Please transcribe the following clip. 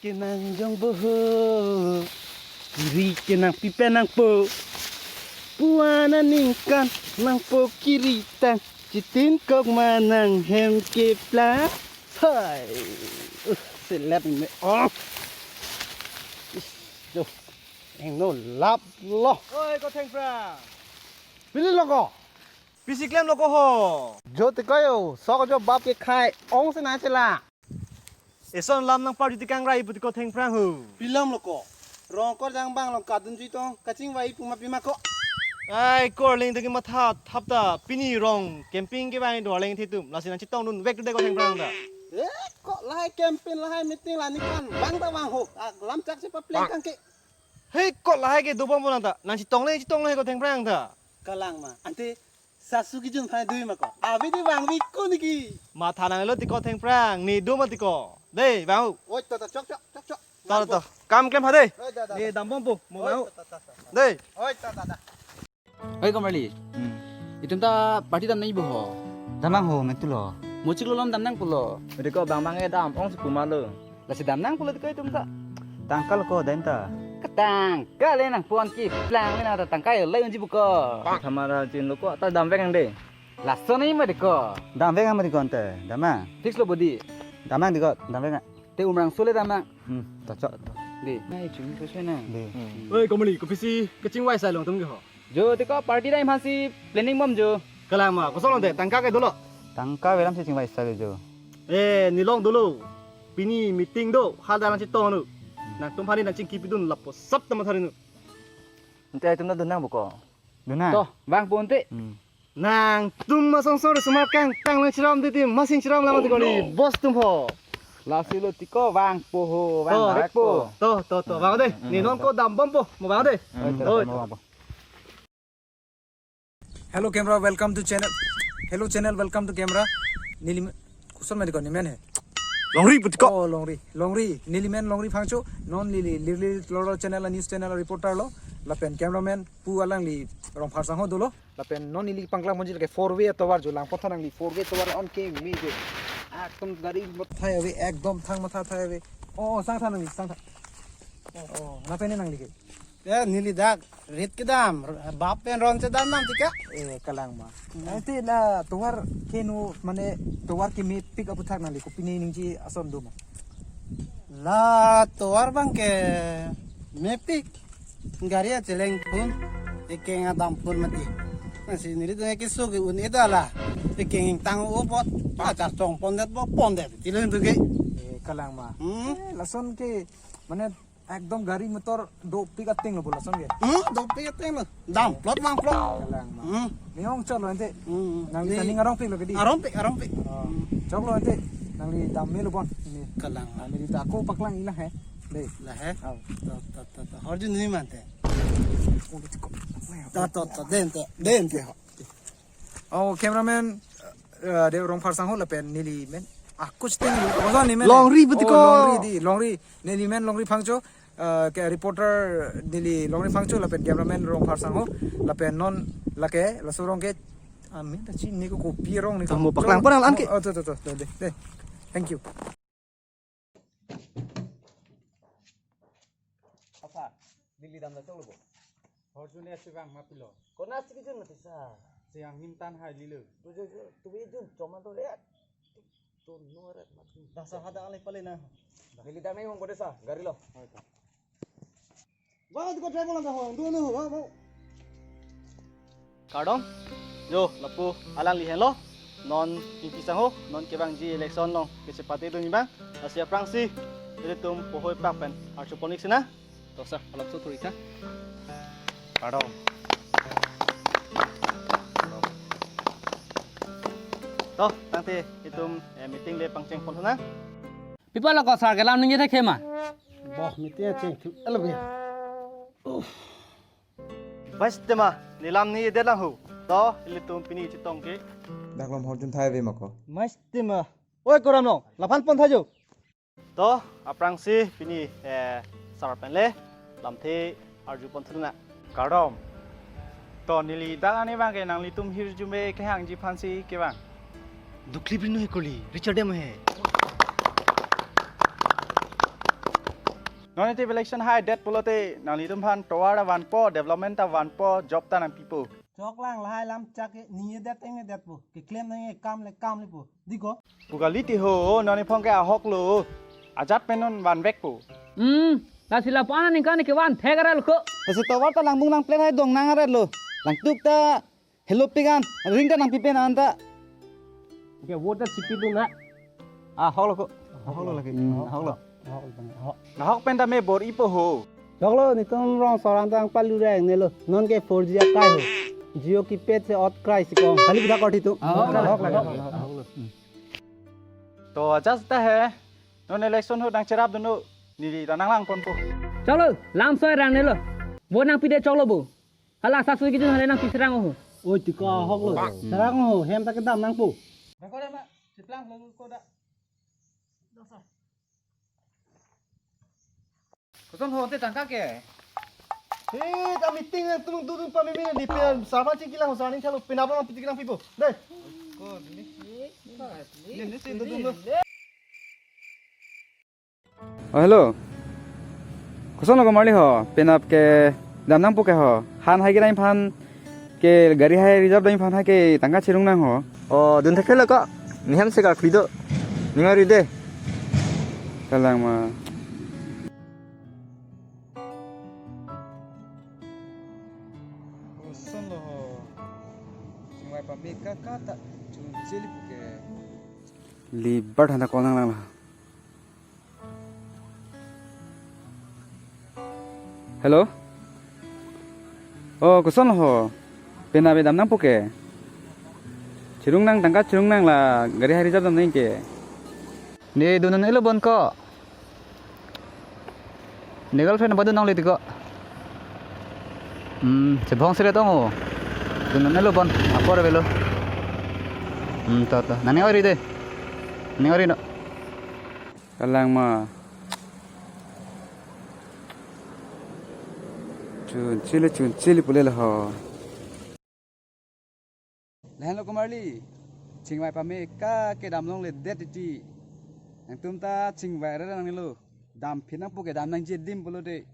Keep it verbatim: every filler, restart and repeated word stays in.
Kenang jong boho, kiri kenang pipen nangpo. Puan aningkan nangpo kiri tang, chitin kok manang hem keplang. Hai. Uh, selet me. Oh. Is, duh. Engno lap lo. Oi, ko Thengphrang. Pili lo ko. Pisi klemlo ko ho. Jo ti ko jo, sok jo bap ke khai, ong si na chela. Eson lam nangparju ti kangrai pu ti ko Thengphrang ho. Pilam lo ko. Rong kor jang bang lo kadun jui tong, kachingvai pu ma pima ko. Ai, ko arleng ta kematha thap ta, pini rong camping kevang do arleng thetum, lasi nangchetongdun vek tu de ko Thengphrang ta. Eh, ko lahai camping lahai meeting la nikan bang ta bang ho. Ah, lam chak si papleng kang ke. Hei, ko lahai ke dobom bo nang ta, nangchetongle, chetongle ko Thengphrang ta. Kalang ma, ante sasu kijun phai dui ma ko. Abi di bang bi ko niki. Matha nanglo ti ko Thengphrang, ne do ma ti ko. Dei, bang. Oi, ta ta, chok chok chok chok. Ta ta. Kam klem ha dei. Oi, da, da, ne da. Dambom po, mo Oi, bang. Ta, ta, ta, ta. Dei. Oi, ta ta ta. Oi, Komarli. Hmm. Itum ta party dam nai bo ho. Damnang ho, metu lo. Mochik lo lom damnang pulo. Ode ko bang bang e dam, ong si puma lo. Lasi damnang pulo ti ko itum ta. Tangka lo ko dam ta. Ketangka le nangpon keplang le nang ta tangka le unji bu ko. Thamara chin lo ko ta dam vek ang dei. Lason ni ma de ko. Dam vek ang ma de ko ante. Damnang. Fix lo bodi. Damnang de ko, dam vek ang. Te umrang sule damnang. Hmm, ta chok. Dei. Nai chun ko sui na. Dei. Oi, Komarli, ko pisi kachingvai sai long tum ke ho. Jo, ti ko party time hasi planning bom jo. Kalang ma, kosong lo te, tangka ke dolo. Tangka velam si chingvai sa ke jo. Eh, nelong dolo. Pini meeting do, hal dalan chetong nu. Nangtum phani nangchingki pidun lapu sap ta matha ri nu. Ante itum ta dun nang bo ko. Dun nang. To, bang po ante. Hmm. Nangtum ma song song sumar kang tang lang chiram di tim, masing chiram lama ti ko ni, boss tum ho. Lasi lo ti ko bang po ho, bang To, bang po. To, to, to, bang de. Hmm, ne non hmm, ko dambom po, mo bang de. Hmm, Oi. Dambom po. Hello camera, welcome to channel. Hello channel, welcome to camera. Neli me-, kuson ma di ko, ne men he. Longri pu ti ko. Oh, Longri. Longri. Neli men Longri Phangcho. Non neli, Lirli Loro channel, news channel reporter lo. Lapen cameraman pu alangli Rongphar sangho dolo. Lapen non neli panglang ponji lake four way tovar jo lang potha nangli four way tovar on ke me jo. Ekdom gari mot thai ave, ekdom thang matha thai ave. Oh, oh, sang tha nangli, sang tha. Oh, oh, na pen nangli ke. Ya, neli dak rit kedam, bap pen ron chedam nam ti ka. Eh, kalang ma. Hmm. Ante la tovar ke no, mane tovar ke mepik aputhak nangli kopine ningje ason do ma. La tovar bang ke mepik. Gari acheleng pun, ekeng adam pun mati. Lasi neli do ke so ke un-e da la. Ekeng tang o pot, pa char chong pondet bo pondet. Ti lo tu ke. Eh, kalang ma. Hmm? Eh, lason ke, mane ekdom gari motor dopik ateng lo bo lason ke. Hmm, dopik ateng lo. Damplot mangplot. Kalang ma. Hmm. Ne ong chok lo ante. Hmm. Nangli Ne- tani arongpik lo ke di. Arongpik, arongpik. Oh. Hmm. Chok lo ante. Nangli dam me lo bon. Ne. Kalang ma. Nangli ta ko paklang ilang he. Dei. Lahai. Oh. To, to, to, to. Horju nui mante. To, to, to. Den te. Den te. Oh, cameraman, eh, de Rongphar sangho lapen neli men. Ah, kuch thing lo. Koson ne men. Longri pu ti ko. Oh, Longri di, Longri. Neli men Longri Phangcho, eh, ke reporter neli Longri Phangcho lapen cameraman Rongphar sangho, lapen non lake laso rong ke, ah, men ta chin ne ko kopi rong ne. Tamo paklang parang lan ke. Oh, to, to, to, to, de, de. Thank you. Apa? Neli dam da chok lo bo. Horju ne si bang ma pilo. Kona si kijun mati sa. Si ang nim tan hai lilo. Tu je, tu je jun choma to ya. Tu no rat mati. Dak sa hada ale pale na. Neli dam nai hong kode sa, gari lo. Oi, to. Bang, tu ko driver lang ho, dua no, bang, bang. Kardom, jo, lapu alangli henlo, non P P sangho, non kevangji election along kechepate dun bang, lasi aphrangsi, ilitum pohoi pak pen, archo ponik sina, to sir, alam so thuri tha. Kardom. To, tangte itum, eh, meeting le pangcheng pon hona. Pi apot lo ko sir ke lam ningje thekhe ma? Boh, meeting cheng thu elo ya. Vice tema, ne lam ningje det lang ho. To, ilitum pini chetong ke. Dak lom horjun thai ave ma ko. Vice tema. Oi, ko Ramlong, laphan pon tha jo. To, aphrangsi pini, eh, sir pen le lamthe arju pon thu na. Kardom. To neli dak ani bang ke nanglitum hirjume kehangji aphansi kevang. Dukli bri no he kuli, Richard Dam he. Non iti election haidet pulote nanglitum aphan tovar ta vanpo, development ta vanpo, job ta nangpipo. Choklang lahai lam chak ke ningjedet tengnedetpo. Keklem nangji akam le kam lepo. Diko. Pu kali ti ho, non iphong ke ahok lo. Ajat pen non vanvekpo. Hmm, lasi lapu-an aningkan ke van thek arat lo ko. Lasi tovar ta langbung nangplen hai dong nang arat lo. Langtuk ta helopik an, ring ta nangpipe an ta. Ke vote ta chipi tu na. Ahok lo ko. Ahok lo lagi. Hmm, ahok lo. Ahok pen ta me bor-ipo ho. Choklo, netum rong sorang tang palu reng nelo. Non ke four G akai ho. Jio kipet se ot krai si kong. Kali kita koti tu. Ahok lo. Ahok lo. Ahok lo. To ajat ta he. Non election ahut nangcherap dunlo. Neli ta nanglangponpo. Choklo, lam soi rang nelo. Vote nangpidet choklo bo. Hala sasui kejun hale nangpi serang ho. Oi, diko ahok lo. Serang ho, hem ta kedam nangpo. Dako dama, siplang lo ko da. Koson ho te tangka ke? He, ta meeting nangtum dudun pameme neli pe sarma chingki lang ho, sarma chingki lang ho, penap nangpi chingki lang pipo. Dei. Ko ni. Ni ni si dudun lo. Oh, hello. Koson lo komarli ho? Penap kedam nangpo ke ho? Han hai kedam aphan ke gari hai reserve dam aphan hai ke tangka chirung nang ho. Oh, dun thek lo ko. Nehem se ka khlido. Ning ari de. Kalang ma. Koson lo ho? Chingvai pame ka ka ta chun chili pu ke. Libar thanda call nanglang la. Hello? Oh, koson ho? Penap kedam nangpo ke? Chirung nang, tangka chirung nang la gari hai reserve dam nang ke. Ne dun un-elo bon ko. Ne girlfriend ba dun nang le ti ko. Hmm, chebong sere tong o. Dun un-elo bon, apor avelo. Hmm, to to. Nang ning ari de. Ning ari no. Kalang ma. Chun chili, chun chili pule lo ho. Lahenlo komarli. Chingvai pame ka kedam longledet titi. Nangtum ta chingvai rere nangnelo. Dam phin nangpo ke dam nangji adim pulote.